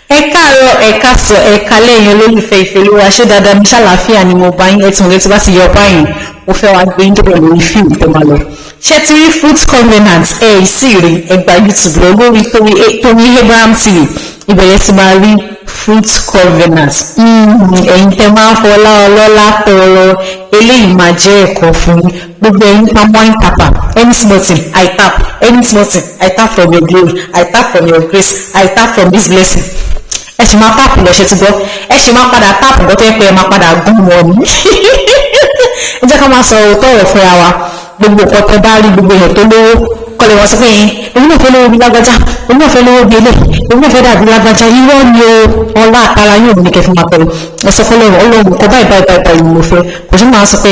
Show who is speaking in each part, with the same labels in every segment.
Speaker 1: Ẹ káàárọ̀, ẹ káàsán, ẹ káalẹ́, ẹ̀yin olólùfẹ́ Ìfẹ́olúwa. Ṣé dáadáa ní ṣàlàáfíà ni mo bá yín? Ẹ tún retí bá ti yọ báyìí, mo fẹ́ wá gbé yín débẹ̀ lórí fíìmù tó máa lọ. Ṣé ti rí Fruit Covenant? Ẹ ì sì rí, ẹ gba YouTube lọ lórí Tóyìn Abraham TV, ibẹ̀ yẹn ti máa rí Fruit Covenant. Ẹ̀yin tẹ́ máa ń fọlá ọlọ́lá tọrọ, eléyìí máa jẹ́ ẹ̀kọ́ fún yín. Gbogbo ẹ̀yin palm wine tapper, any small thing I tap, any small thing I tap from your glory, I tap from your grace, I tap from this blessing, ẹ sì máa tap lọ. Ṣe ti gbọ́? Ẹ sì máa padà tap nǹkan tó yẹ pé ẹ máa padà gún wọn ni. Ẹ jẹ́ ká máa sọ òótọ́ ọ̀rọ̀ fúnra wa. Gbogbo nǹkan tẹ bá rí, gbogbo èèyàn tó lówó kọ́lé wọn sọ pé èmi náà fẹ́ lówó bí lágbájá, èmi náà fẹ́ lówó bí eléyìí, èmi náà fẹ́ dàbí lágbájá. Irọ́ ni o. Ọlá àtàrà yóò ní kẹfì máa tọrọ. Ẹ sọ fọlọ́run, Ọlọ́run, nǹkan báyìí báyìí báyìí báyìí mo fẹ́. Kò sí máa sọ pé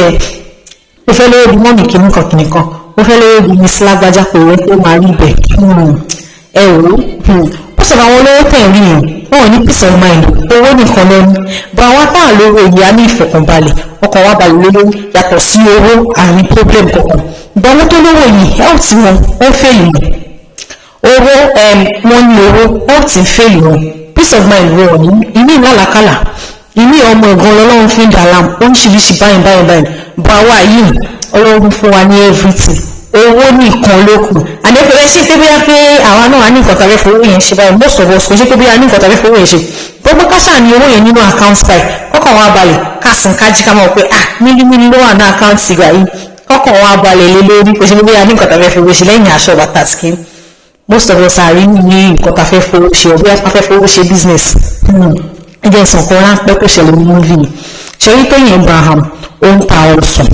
Speaker 1: mo fẹ́ lówó bí mummy kìíní kan kìíní kan, mo fẹ́ lówó bí Miss lágbájá. Pé wọ́n tó máa rí bẹ̀. Ẹ wò ó, ó sọ̀rọ̀ àwọn olówó tẹ̀ ń rí yẹn, wọn ò ní peace of mind, owó nìkan ló ní bọ́. Àwọn táà lówó yìí á ní ìfọ̀kànbalẹ̀, ọkàn wa balẹ̀ lólórí. Yàtọ̀ sí owó, àárín problem kankan bọ́. Àwọn tó lówó yìí, health wọn ó fail wọn. Owó wọn ní owó, health ń fail wọn, peace of mind wọn ò ní. Ìmí ìlàlàkàlà, ìmí ọmọ ẹ̀gàn lọ́lọ́run fi ń dà láàmú, oríṣiríṣi báyìí báyìí báyìí. Bọ́ àwa yìí, Ọlọ́run fún wa ní everything, owó nìkan ló kù. Àdékòrè ṣe pé bóyá pé àwa náà á ní nǹkan tàbí fowó yẹn ṣe báyìí. Most of us, kò ṣe pé bóyá ní nǹkan tàbí fowó yẹn ṣe. Gbogbo káṣà ní owó yẹn nínú account báyìí, kọ́kàn wa balẹ̀, kásìn kájí, ká mọ̀ pé ah, mílímílí ló wà ní account ìgbà yìí, kọ́kàn wa balẹ̀ lé lórí. Kò ṣe pé bóyá ní nǹkan tàbí fowó ṣe lẹ́yìn aṣọ, bàtà, skin. Most of us are ní nǹkan tá fẹ́ fowó ṣe or bóyá fẹ́ fowó ṣe business. Ẹ jẹ́ ìsàn kan ráńpẹ́ tó ṣẹlẹ̀ ní movie yìí. Ṣe rí Tóyìn Abraham, ó ń ta ọsàn.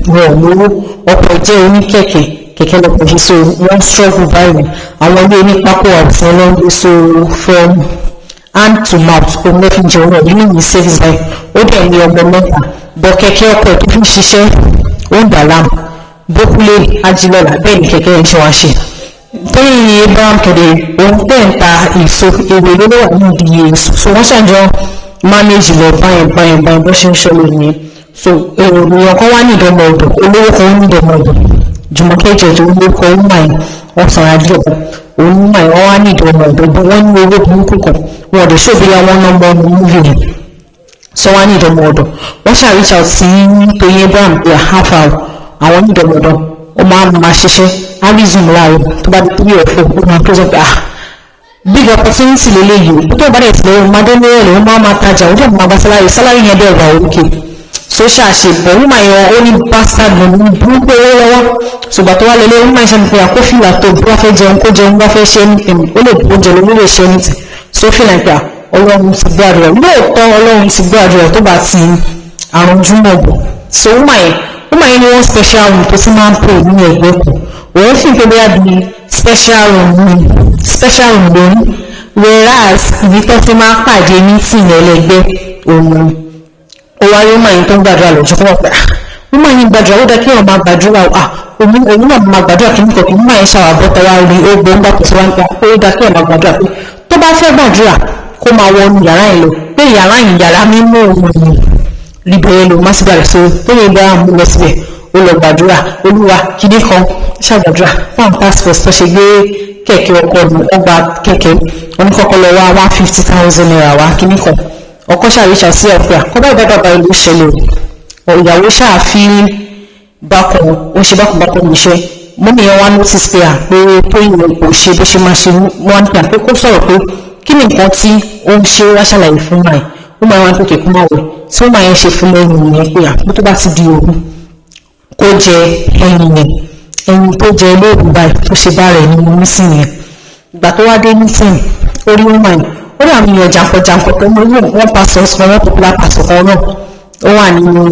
Speaker 1: Wọn ò lówó, ọkọ̀ jẹ́ oníkẹ̀kẹ́, kẹ̀kẹ́ lọ́pọ̀ ṣe, so wọ́n struggle báyìí. Àwọn ilé onípákó ọ̀sán ló ń gbé, so from hand to mouth òun ló fi jẹun náà nínú ìwé service báyìí. Ó dẹ̀ ní ọmọ mẹ́ta bọ́. Kẹ̀kẹ́ ọkọ̀ tó fi ń ṣiṣẹ́, ó ń dà láàmú bókúlé ajílọ́lá. Bẹ́ẹ̀ ni kẹ̀kẹ́ yẹn ṣe wá ṣe. Tóyìn Abraham kẹ̀dẹ̀, òun tẹ̀ ń ta èso, ewé ló wà nídìí èso, so wọ́n ṣàjọ manage lọ báyìí báyìí báyìí bó ṣe ń ṣẹlẹ̀ nìyẹn. So èèyàn kan wá ní ìdánmọ̀ ọ̀dọ̀, olówó kan ní ìdánmọ̀ ọ̀dọ̀. Jùmọ̀kẹ́ Ìjẹ̀jọ́ olóko ọmọ yẹn, wọ́n sanra díẹ̀. Òun mọ̀ wọ́n wá ní ìdánmọ̀ ọ̀dọ̀ bí wọ́n ní owó burúkú kan. Wọn ò dẹ̀ ṣòbí ya wọn nọ́mbà ọmọ movie yẹn, so wọ́n á ní ìdánmọ̀ ọ̀dọ̀. Wọ́n ṣáà reach out sí Tóyìn Abraham pé half hour àwọn ní ìdánmọ̀ ọ̀dọ̀. Ó máa ń máa ṣiṣẹ́, á resume láàárọ̀, tó bá di 3 or 4, ó máa close up. Ah, big opportunity lélẹ́yìí o. Tó bá dẹ̀ tilẹ̀, ó máa dé lórí ẹ̀, ó máa máa tajà, ó dẹ̀ máa bá salary. Salary yẹn dẹ̀ wà okay. So ṣàṣe bọ̀, woman yẹn, ó ní bastard money burúkú owó lọ́wọ́. Ṣùgbọ́n tó wá lélẹ̀, woman ṣe pé àkófìlà tó bí wọ́n fẹ́ jẹun, kó jẹun, bá fẹ́ ṣe anything, ó lè bó oúnjẹ lórí, lè ṣe anything. So feel like pé Ọlọ́run ti gbọ́ àdúrà lóòótọ́, Ọlọ́run ti gbọ́ àdúrà tó bá ti àrùn júmọ̀ bọ̀. So woman yẹn ní one special room tó ti máa ń pè ní ẹgbẹ́ kan. Òun fi pé bóyá bí special room ní special room lórí, whereas ibi tó ti máa ń pàdé meeting ẹlẹgbẹ́ òun. Ó wáyé woman yẹn tó ń gbàdúrà lọ́jọ́ kọ́ pé ah, woman yẹn gbàdúrà, ó dá kí wọ́n máa gbàdúrà. Ah, òun náà máa gbàdúrà kí nìkan kí woman yẹn ṣàwà bọ́tà wá rí. Ó gbọ́ ńgbà tó ti wá ń pa ó dá kí wọ́n máa gbàdúrà, pé tó bá fẹ́ gbàdúrà, kó máa wọnú yàrá yẹn lọ, pé yàrá yẹn, yàrá mímọ́ òun ni libẹ̀ ló má sí gbàdúrà. So tó yẹ bá mú lọ síbẹ̀, ó lọ gbàdúrà, Olúwa kìíní kan, ṣàgbàdúrà fáwọn task force tó ṣe gbé kẹ̀kẹ́ ọkọ̀ nù. Wọ́n gba kẹ̀kẹ́ wọn, ní kọ́kọ́ lọ wá ₦150,000 wá kìíní kan. Ọkọ ṣàríṣà sí ọ̀pẹ́ àkọ́bá ìbábà báyìí ló ṣẹlẹ̀ o. Ìyàwó ṣáà fi bákan, ó ṣe bákan bákan níṣẹ́. Mummy yẹn wá notice pé à pé Tóyìn kò ṣe bó ṣe máa ṣe. Wọ́n ní pé kó sọ̀rọ̀ pé kí ni nǹkan tí ó ń ṣe. Wá ṣàlàyé fún máa ó máa wá pé kó máa wẹ̀ tí ó máa yẹn ṣe fún lẹ́yìn yẹn, pé àpò tó bá ti di òru, kó jẹ ẹyin yẹn. Ẹyin tó jẹ lóògùn báyìí tó ṣe bá rẹ̀ nínú meeting yẹn. Ìgbà tó wá dé meeting, orí wọn máa ó rí àwọn èèyàn jàǹkànjàǹkàn tó mọ wọn, pastor kan, wọn popular pastor kan náà, ó wà nínú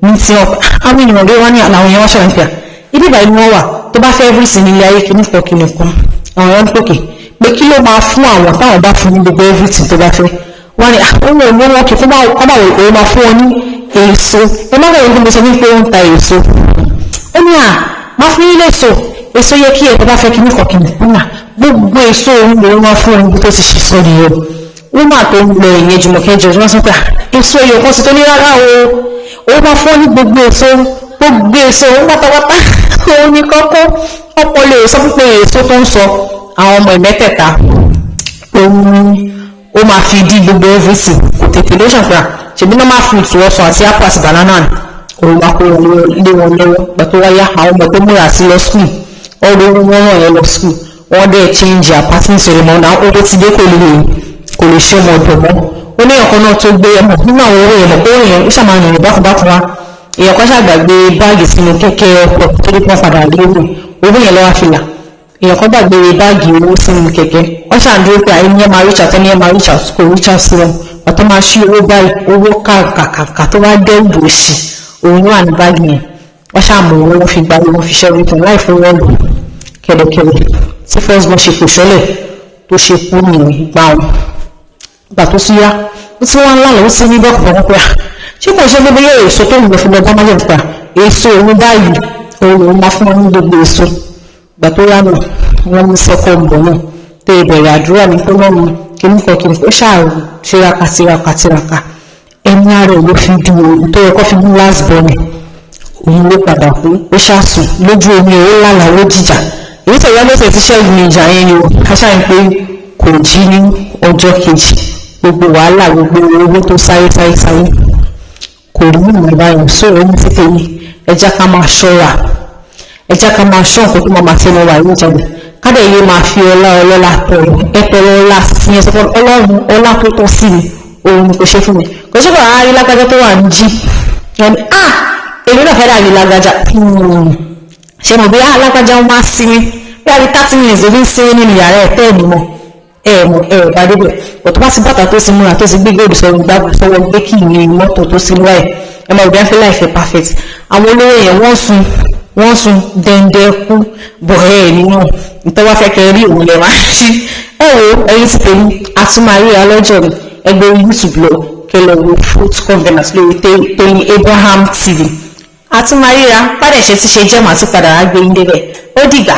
Speaker 1: meeting. Ọ̀pọ̀ àwọn èèyàn ló wá ní àwọn èèyàn wá ṣàlàyé pé ibi ìbàyìí ni wọ́n wà tó bá fẹ́ everything nílé ayé, kìíní kan kìíní kan. Àwọn èèyàn ń pòkè pé kí ló máa fún àwọn táwọn bá fún ní gbogbo everything tó bá fẹ́. Wọ́n ní àwọn òun wọn kì í kó máa wò ó, máa fún wọn ní èso. Ẹ má gbàgbé pé mo sọ wípé ó ń ta èso. Ó ní à máa fún yín léso, èso yẹ kí ẹ tó bá fẹ́ kíní kan kìíní kúnà, gbogbo èso òun lòún máa fún òun. Tó ti ṣe sọ nìyẹn. Woman tó ń lọ ìyẹn, Jùmọ̀kẹ́ George, wọ́n sọ pé èso ẹyọ kan sí tó ní rárá o, òun máa fún ọ ní gbogbo èso, gbogbo èso òun pátápátá. Òun ní kọ́kọ́ ọpọlọ èso fún pé èso tó ń sọ, àwọn ọmọ ìmẹ́tẹ̀ẹ̀ta òun ni ó Máa fi dí gbogbo everything, kò tètè ló ṣàpà. Ṣèbí normal fruit, ọsàn àti apple àti banana, òun máa kó lé wọn lọ́wọ́. Gbà tó wáyá, àwọn ọmọ tó múra sí lọ school, ọ̀rọ̀ owó wọn ràn yẹn lọ school, wọ́n dẹ̀ change their parting ceremony náà. Owó ti dé, kò lè ṣe ọmọ ọ̀dọ̀ mọ́. Ó ní ọ̀kan náà tó gbé ẹmọ nínú àwọn owó yẹn mọ̀ pé òun yẹn ó ṣàmà rìnrìn bákanbákan wá. Èèyàn kan ṣàgbàgbé báàgì sínú kẹ̀kẹ́ ọkọ̀ tó dé pọ́n padà lérò, owó yẹn lọ́wọ́ fìlà. Èèyàn kan gbàgbé báàgì owó sínú kẹ̀kẹ́, wọ́n ṣàǹdúró pé àyè ní ẹ máa reach out, ẹni ẹ máa reach out, kò reach out sí wọn. Ọ̀tọ́ máa ṣí owó báyìí, owó kàkàkà tó wá dẹ́rù òṣì òun wà ní báàgì yẹn. Wọ́n ṣàmù owó, wọn fi gba owó, fi ṣẹ́ orí láì fowó lò kẹ̀lẹ̀kẹ̀lẹ̀. Tí first born ṣe fò ṣọlẹ̀ tó ṣe kú nìyẹn gbà wọn. Gbà tó tún yá, ó tún wá ń lálẹ́, ó ti ní bọ́ọ̀kì bọ́ọ̀kì pé ṣé kò ṣe gbogbo yóò èso tó ń lọ fún lọ bá májèlé pa èso òun báyìí, òun lòun máa fún wọn ní gbogbo èso. Gbà tó yá náà, wọ́n mú second born náà tó ìbẹ̀rẹ̀ àdúrà ní pé wọ́n mú kíníkan kíníkan. Ó ṣáà tiraka, tiraka, tiraka, ẹni ara ẹ̀ ló fi du òun tó yẹ kó fi mú last born. Òun ló padà kú. Ó ṣàsùn lójú omi, ó lálàá, ó jìjà. Èyí tẹ̀yà lọ́sẹ̀ tí ṣẹ́gun ìjà yẹn ni o. Káṣáà ń pé kò jí ní ọjọ́ kejì. Gbogbo wàhálà, gbogbo owó tó sáré sáré sáré, kò rí ìmọ̀ báyọ̀. So ẹni títí ní, ẹ jẹ́ ká máa ṣọ́ra, ẹ jẹ́ ká máa ṣọ́ nǹkan tó máa tẹnu wà yóò jáde. Kádẹ̀ yìí máa fi ọlá ọlọ́lá tọrọ, ẹ tọrọ ọlá sí ẹ, sọ fún Ọlọ́run, ọlá tó tọ́ sí mi, òun ni kò ṣe fún mi. Kò ṣe kò rárá rí lágbájá tó wà ní jí ẹni, ah, èmi náà fẹ́ dàbí lágbájá. Ṣe mọ̀ bí alágbájá ń wá sí mi bí a bí 30 minutes ló fi ń sinmi nínú yàrá ẹ̀ tẹ́ ẹ̀ ní mọ̀ ẹ̀ mọ̀ ẹ̀ bá débẹ̀. Ọ̀tọ́ bá ti bàtà tó ti múra, tó ti gbé góòlù sọ̀rọ̀, gbá sọ̀rọ̀, gbé kì ní mọ́tò tó ti wá ẹ̀, ẹ̀ mọ̀ òbí afẹ́ láìfẹ́ perfect. Àwọn olówó yẹn, wọ́n sun, wọ́n sun dẹ́ndẹ́ kú bọ̀rẹ́ ẹ̀ nínú ìtọ́wá fẹ́ kẹ́ rí òun lẹ̀ máa ṣí. Ẹ wo, ẹyin ti tèmi, àtúmọ̀ lọ́jọ́ mi. Ẹgbẹ́ YouTube lọ kẹ́ lọ wo Fruit Covenant lórí Tóyìn Abraham TV. Àtúmọ̀ ríra padà ṣe ti ṣe jẹ́, màá tún padà wá gbé yín débẹ̀. Ó dìgbà.